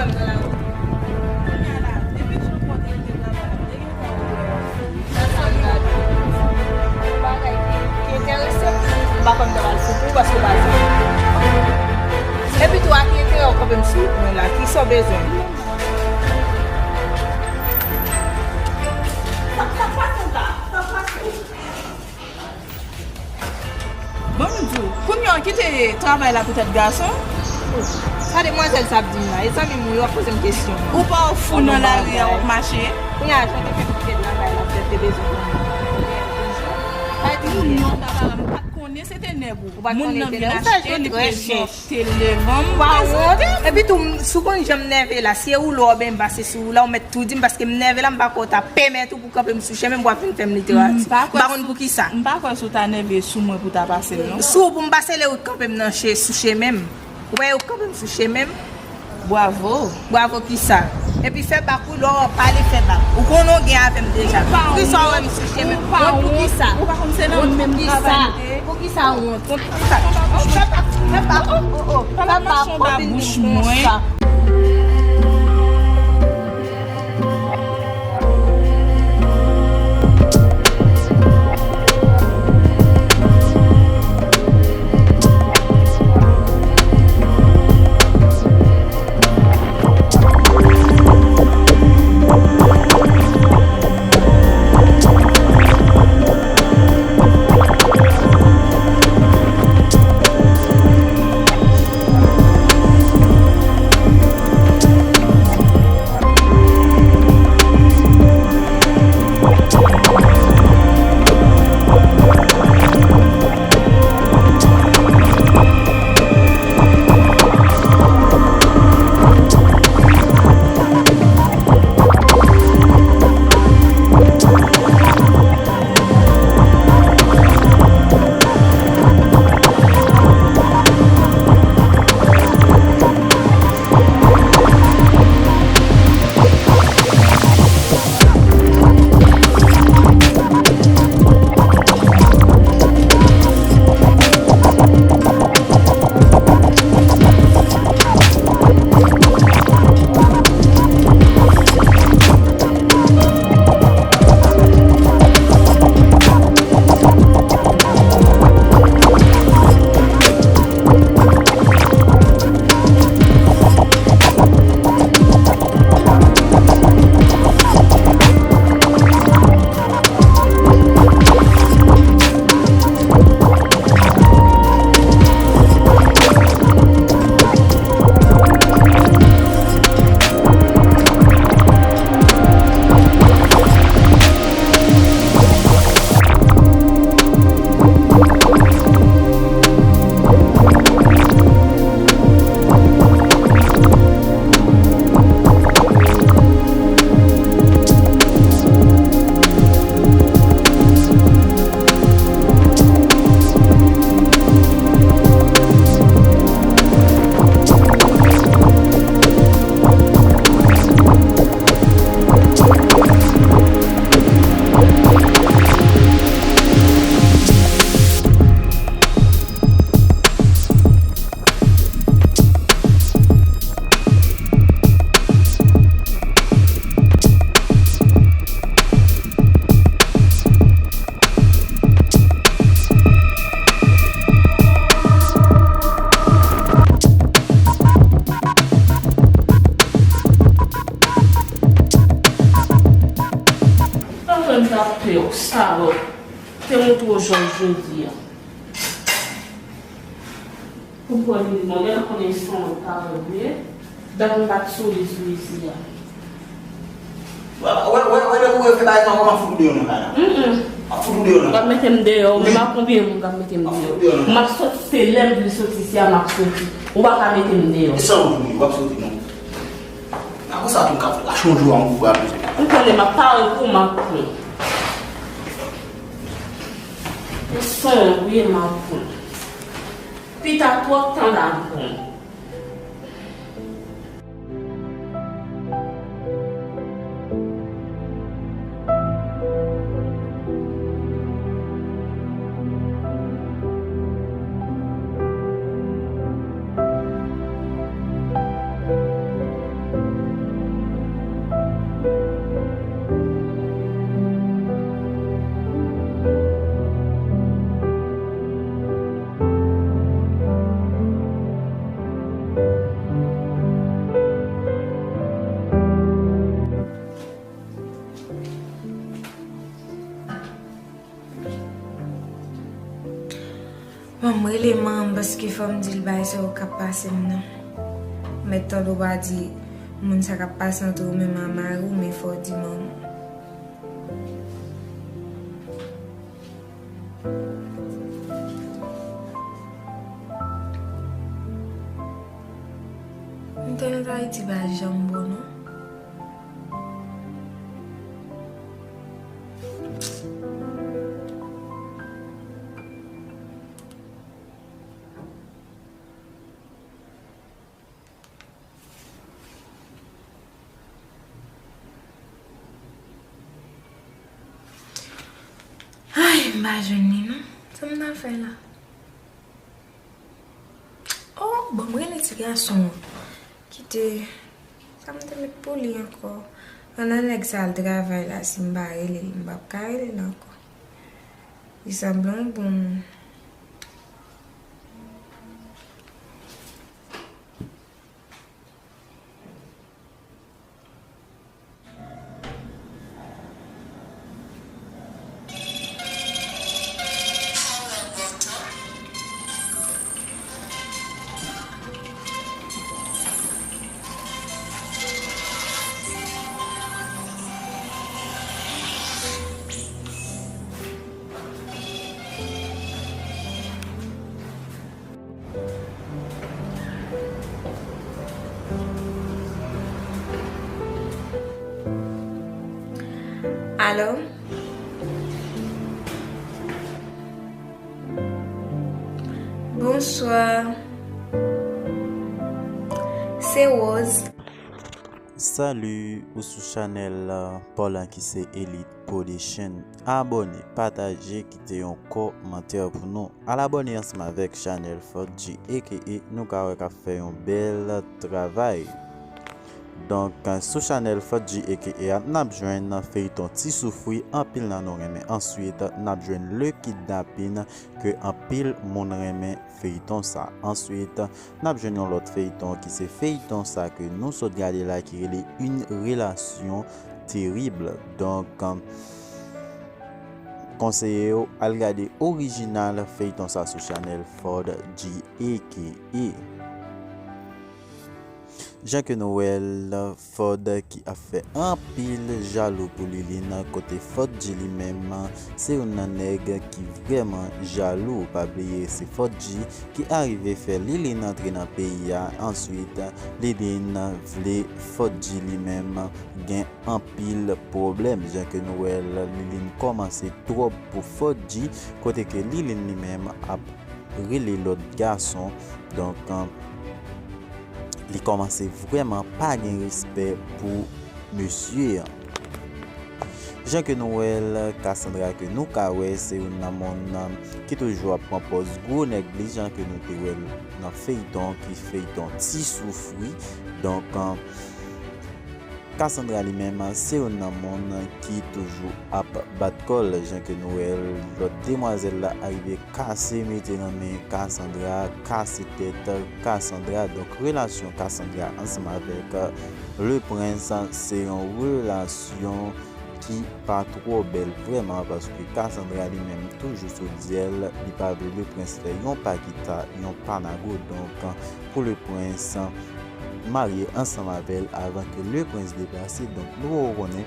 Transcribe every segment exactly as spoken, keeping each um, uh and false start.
Kounye a la, depi Jean Paul te kite travay la, m te gen tan wè bagay ki, ki enterese m. M pa konn nan al sou pou paske w pa zanmi. Epi tou, a ki enterè w kanpe m sou wout mwen la? Kisa w bezwen? Sa, sa k pase w la? Sa k pase w? Bon, m di w, kounye a w kite travay la poutèt gason? Sa demwazèl sa ap di m la, e zanmi m ou ye, w ap poze m kesyon. Ou pa wè fou nan lari a w ap mache? Kounye a, jan te fè m kite travay la, poutèt te bezwen konnen. Sa di m non, papa, m pa t konnen se te nèg ou. Ou pa t konnen se te nèg ou? Ou fè jwe trè chèch. Te levan m prezante m. Epi tou, si w konn jan m nève la, si e woule w oubyen m pase sou ou la, ou mèt tou di m, paske m nève la, m pa kwè w ta pèmèt ou pou kanpe m sou chemen m pou ap vin fè m literati. M pa kwè. M pa konn poukisa. M pa kwè si w ta nève sou mwen pou w ta pase m, non. Sou ou pou m pase lè yo kanpe m nan che-, sou chemen m. Ou wè yo kanpe m sou chemen m. Bravo. Bravo kisa? Epi fè bak wi, lè w pale fè bak. Ou konnen w gen avè m deja. Poukisa w wè m sou chemen m? Wont poukisa? Ou pa konn se nan menm travay nou te ye? Poukisa wont? Wont poukisa? Fè bak, fè bak, oh, oh, fè bak, pa vin di m konsa. Anvan m t ap pè w, salòp. Te montre w jòj jodi a. Pou pran li, mwen menm konnen son an pa bon vre. Dat m bat sou li sou isi a. Wè, wè, wè, wè, lè ou fè bagay sa, w ap fout ou deyò nan kay la. Mm, mm. W ap fout ou deyò nan kay la. W ap mete m deyò, ou menm ak konbyen moun k ap mete m deyò? W ap fout ou deyò nan kay la. M ap soti, se lè m vle soti, se a m ap soti. Ou pa ka mete m deyò. E sa w vle, w ap soti non. Apre sa tou, m ka fè lach yon jou a yon gwo bra bezwen. Ou konnen m ap pare pou m ap pran. E son wi m ap pran. Pita twòp tan la m pran. Bon, m rele manman m paske fò m di l bagay sa yo k ap pase m nan. Mèt tande w pa di moun sa k ap pase ant ou menm ak mari w, men fò w di manman w. Entènèt Ayiti pa janm bon non. Ay, m pa jwenn li non. Sa m ta fè la? Oh, bon, m rele ti gason an. Kite, sa m te met pou li ankò? Pandan nèg sa al travay la, si m pa rele l, m p ap ka rele l ankò. Li sanble yon bon moun. Alo? Bonswa. Se Rose. Salut, ou sou chanèl Paul ki se Elite Production. Abòne, pataje, kite yon kòmantè pou nou. Al abòne ansanm avèk chanèl Fodji aka nou ka wè k ap fè yon bèl travay. Donk, sou chanèl Fodji aka a, n ap jwenn feyton Ti Soufri, anpil nan nou renmen. Answit, n ap jwenn Le Kidnapin, ke anpil moun renmen feyton sa. Answit, n ap jwenn yon lòt feyton ki se feyton sa ke nou sot gade la ki rele Une relation terrible. Donk, konseye w al gade orijinal feyton sa sou chanèl Fodji aka. Jan ke nou wè l, Fodji ap fè anpil jalou pou Liline, kote Fodji li menm se youn nan nèg ki vrèman jalou. Pa bliye, se Fodji ki arive fè Liline antre nan peyi a. Answit, Liline vle Fodji li menm gen anpil pwoblèm. Jan ke nou wè l, Liline kòmanse twòp pou Fodji, kote ke Liline li menm ap rele lòt gason. Donk, li kòmanse vrèman pa gen respè pou mesye an. Jan ke nou wè l, Cassandra ke nou ka wè, se youn nan moun ki toujou ap pran pòz gwo nèg li, jan ke nou te wè l nan feyton, ki feyton Ti Soufri. Donk, Cassandra li menm, se youn nan moun ki toujou ap bat kò l, jan ke nou wè l, lòt demwazèl la arive kase mete nan men Cassandra, kase tèt Cassandra. Donk, relasyon Cassandra ansanm avèk Le Prince, se yon relasyon ki pa twò bèl vrèman, paske Cassandra li menm toujou sou dyèl, li pa vle Le Prince fè yon pa kita, yon pa nago. Donk, pou Le Prince marye ansanm avè l avan ke Le Prince deplase. Donk, nou poko konnen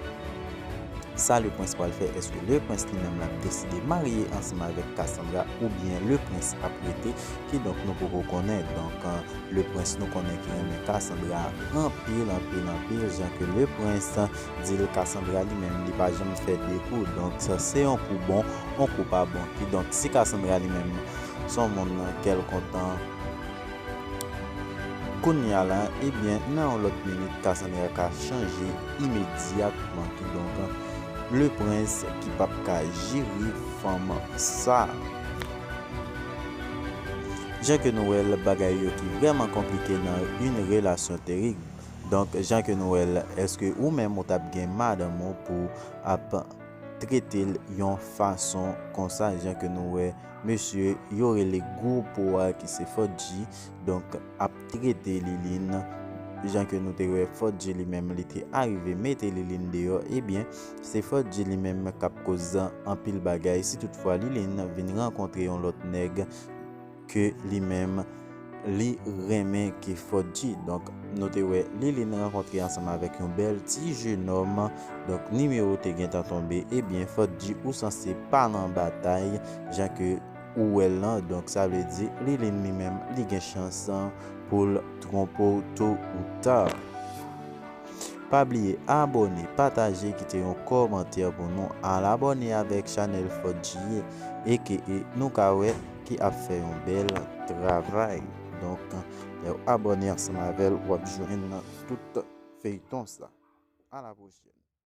sa Le Prince pral fè. Èske Le Prince li menm l ap deside marye ansanm avèk Cassandra oubyen Le Prince ap rete? Kidonk, nou poko konnen. Donk, Le Prince nou konnen ki renmen Cassandra anpil, anpil, anpil. Jan ke Le Prince di l, Cassandra li menm, li pa janm fè de kou. Donk, sa se yon kou bon, yon kou pa bon. Kidonk, si Cassandra li menm se yon moun ke l kontan kounye a la, ebyen, nan yon lòt minit, Cassandra ka chanje imedyatman. Kidonk, Le Prince ki p ap ka jere fanm sa. Jan ke nou wè l, bagay yo ki vrèman konplike nan Une relation terrible. Donk, jan ke nou wè l, èske ou menm ou t ap gen madanm ou pou ap trete l yon fason konsa, jan ke nou wè mesye yo rele gwo po a ki se Fodji, donk, ap trete Liline jan ke nou te wè Fodji li menm li te arive mete Liline deyò. Ebyen, se Fodji li menm k ap koz anpil bagay. Si toutfwa Liline vin rankontre yon lòt nèg ke li menm li renmen ke Fodji. Donk, nou te wè Liline rankontre ansanm avèk yon bèl ti jenòm. Donk, nimewo te gentan tonbe. Ebyen, Fodji, ou sanse pa nan batay jan ke ou wè l lan. Donk, sa vle di Liline li menm li gen chans pou l twonpe w to ou ta. Pa bliye abòne, pataje, kite yon kòmantè pou nou. Al abòne avèk chanèl Fodji, aka Nou Ka Wè, ki ap fè yon bèl travay. Donk, lè w abòne ansanm avè l, w ap jwenn tout feyton sa. A la pwochèn.